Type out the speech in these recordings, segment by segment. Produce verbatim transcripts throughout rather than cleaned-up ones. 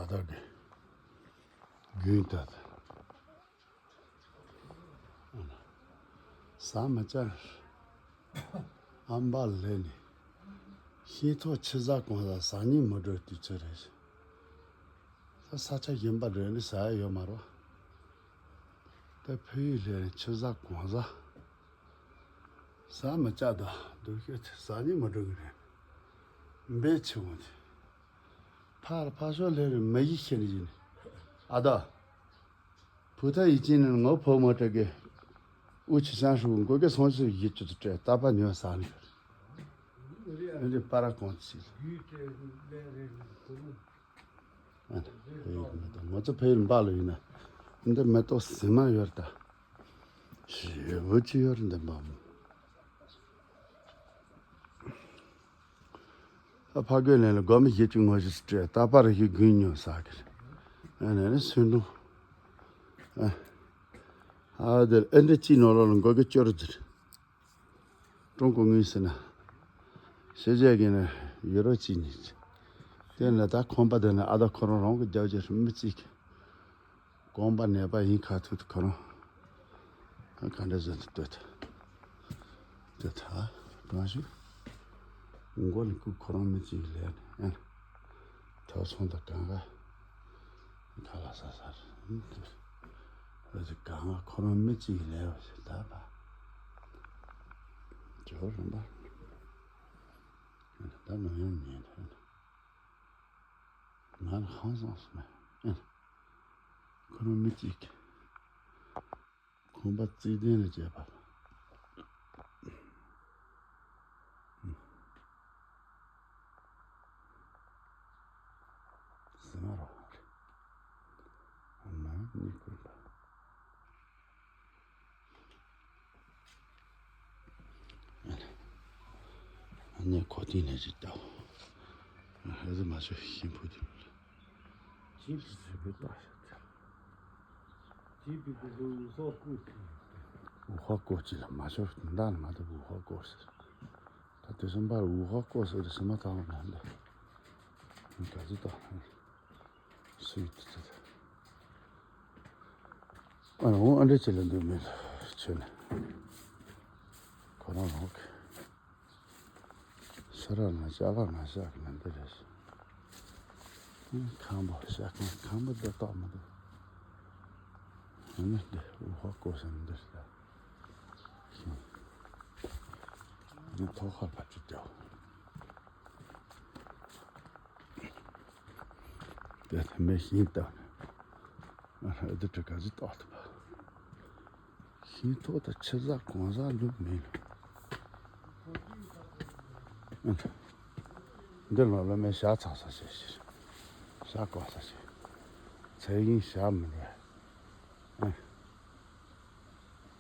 བདག་གི་དགུན་ད་ཟ་མ་བཅར། ཨམ་པ་ལས་ནི་ཤིང་ཐོག་ཆུ་ཟག་གང་ཟག་ཟ་སྙིང་མི་འདོད་དུས་ཚོད་རེད། ད་ས་ཆ་གཞན་པ་འགྲོ་ནི་ཟ་ཡ་ཡོད་མ་རེད། ད་ཕ་ཡུལ་ལས་ནི་ཆུ་ཟག་གང་ཟག་ཟ་མི་བཅར། ད་སྡུག་ཤོས་དེ་ཟ་སྙིང་མི་འདོད་གི་རེད། འབད་ཆེ་བོ་དེ། ཕར་ཕར་ཕྱོགས་ལས་རིང་མི་ཡིས་ཤེས་ནི་ཡིན། ཨ་ད། བུ་ཐ་ཡིས་ཅི་ནས་ངོ་ཕོ་མོ་དྲ་གི་འུ་ཆི་སང་ཧྲུ་མགོ་གི་སོང་ཆུ་ཡིད་ཆུ་དུ་སྤྲད་ད་པ་ཉོ་ས་ནི། འདི་པ་ར་གོང་ཆི། ཨ་ནི་ང་ཚོ་ཕ་ཡུལ་འབའ་ལོ་ཡིན་ན། འདི་མེ་ཏོག་ཟི་མ་ཡོད་ད། ཞེ་བོ་ཅི་ཡོད་འདི་འབའ་མོ། ཨ་ཕ་རྒོད་ལན་ལ་སྒོར་མོ་བཞི་བཅུ་ངོ་བཞི་སྤྲད་ད་པར་བཞི་དགུན་ཉོ་ས་གི་རེད། ཨ་ནི་ནི་སུན་འགྲོ། ཨ་ཨ་དེར་ཨེ་འདྲ་ཅི་ནོ་ལོ་ལ་མགོ་གི་ཅོར་ཟེར། ཀྲུང་གོ་ངོས་ཟེར་ན། ཤེས་བྱ་གི་ནི་ཡོད་རོ་ཅི་ནི། དེ་ནི་ད་ཁོམ་པ་དེ་ནི་ཨ་ད་ཁོ་རང་རང་གི་རྒྱབ་ཀྱི་མི་གཅིག་གོམ་པ་ནད་པ་ཡིན་ཁ་ཐུག་ཏུ་ཁོ་རང་ག་འདྲ་བཟོ་འདུག་ལྟོས་ད། ལྟོས་ད། གང་ཞུ། མགོ་ནས་སྐུ་ཁོ་རང་མི་གཅིག་ལས་ནས་ཨ། ཐོག་ཚོང་དང་གང་ག་ཁ་ལ་ས་ས་རེད། གང་ག་ཁོ་རང་མི་གཅིག་ལས་བ་ཞིག་ད་པ། ཇོ་རིན་པ། ད་ནམ་ཡང་ཉན་ཐོས་ན། ང་ལ་ཧང་སངས་སོང་ན། ཁོ་རང་མི་གཅིག་ཁོམ་པ་བརྩེ་ལྡན་ལ་བྱས་པ། ཟེར་མ་རོགས་རེད། ང་གཉིད་ཁུག་པ། ཨ་ནེ་ཁོ་ཐིག་ནས་ཅི་ལྟ་བུ། ཨ་ཧེ་ཟི་མ་ཤོད་ཤིང་ཕུ་དེ་ལ། ཅི་ཕི་ཟི་ཕི་ལྟ་ཤོད་ཅི། ཅི་ཕི་ཕི་ཟི་འུ་ཧོ་ཀུ་ཅི། འུ་ཧོ་ཀོ་ཅི་ལ་མ་ཤོད་འདའ་ན་མ་ཐུབ་འུ་ཧོ་ཀོ་ཟེར། ད་དེ་སུམ་པར་འུ་ཧོ་ཀོ་ཟེར་དེ་སུམ་མ་ཐང་ལ་འདི། ག་ཚོད་ལྟ། སུས་དེ་ཚོ། ཨ་རང་ཨ་འདྲ་ཅི་ལ་འདུག་མེད་ལ་ཆོས་ནས། ཁོ་རང་རང་གི་ཤ་ར་ང་ཤ་ལ་ང་ཤ་གི་ན་འདི་རེད། ཁང་པ་ཤ་ཁང་ཁང་པ་འདི་ཏོག་མི་འདུག་ཨ་ནི་འདི་འུ་ཧོ་ཀོ་ཟེར་འདི་རེད། ཨ་ནི་ཐོག་ཁར་ཕ་ཅི་ཏེའོ། དེ་ཐ་མའི་ཤིང་རྟ་ནི། ང་ཧ་དུ་དྲི་ག་ཟི་ཏོག་ཏུ་བ། ཤིང་ཐོག་ཏུ་ཆུ་ཟག་གང་ཟག་འདུག་མིན། འདི་ལོ་ལོ་མའི་ཞག་ཚང་ས་བྱེད་ཤིང་། ཞག་གོ་ས་བྱེད། ཚེ་ཡིན་ཞག་མི་རེད།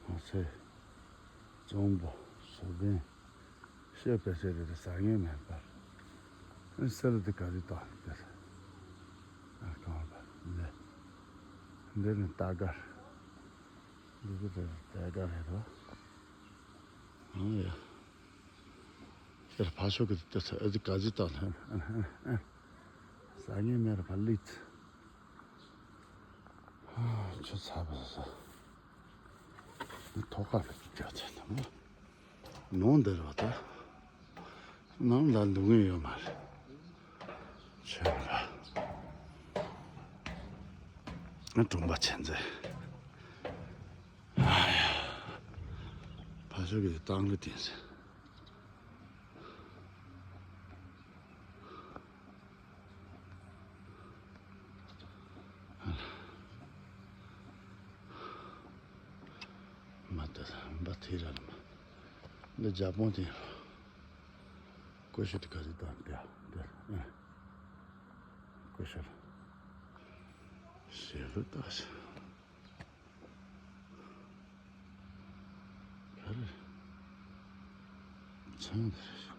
ང་ཚེ། གཙང་པོ། སོ་ལྡན། ཤེས་པའི་ཚེ་རེ་རེ་ཟ་ངེས་མེད་པར། ཨ་སེ་ལ་དེ་ག་རེ་དང་དེ། ཨ་གང་པ་ལེ། འདི་ནི་རྟ་སྒར། འདི་གི་རེ་རེ་རྟ་སྒར་རེད་རོ། ཨང་ཡ། དེར་ཕ་ཤོག་གི་དེ་ཚ་ཨ་དེ་ག་རེ་དང་ཨ་ཨ་ཨ། ཟ་ངེས་མེད་པར་ལིད། ཨ་ཆུ་ཚ་པ་ཟ། ཐོག་ཁ་ལ་ཅིག་རྒྱག་ཚར་དང་མོ། ནང་འདིར་བ་ད། ནང་ལ་འདུག་ངེས་ཡོད་མ་རེད། ཆེན་པ། ཨ་གྲོང་པ་ཆེན་ཚེ། ཨ་ཡ། ཕ་ཤོ་གི་བཏང་གི་དེ་ཟེར། མ་ད་འབའ་ཐི་ར་ལ་མ། འདི་ཇ་པོན་དེ། ཀོ་ཤ་དེ་ག་ཟིག་དང་འདི་འདི། ཀོ་ཤ་ལ། ཞེ་ལུ་ཏག་ཤ། ག་རེ། ཚང་དེ་རེད།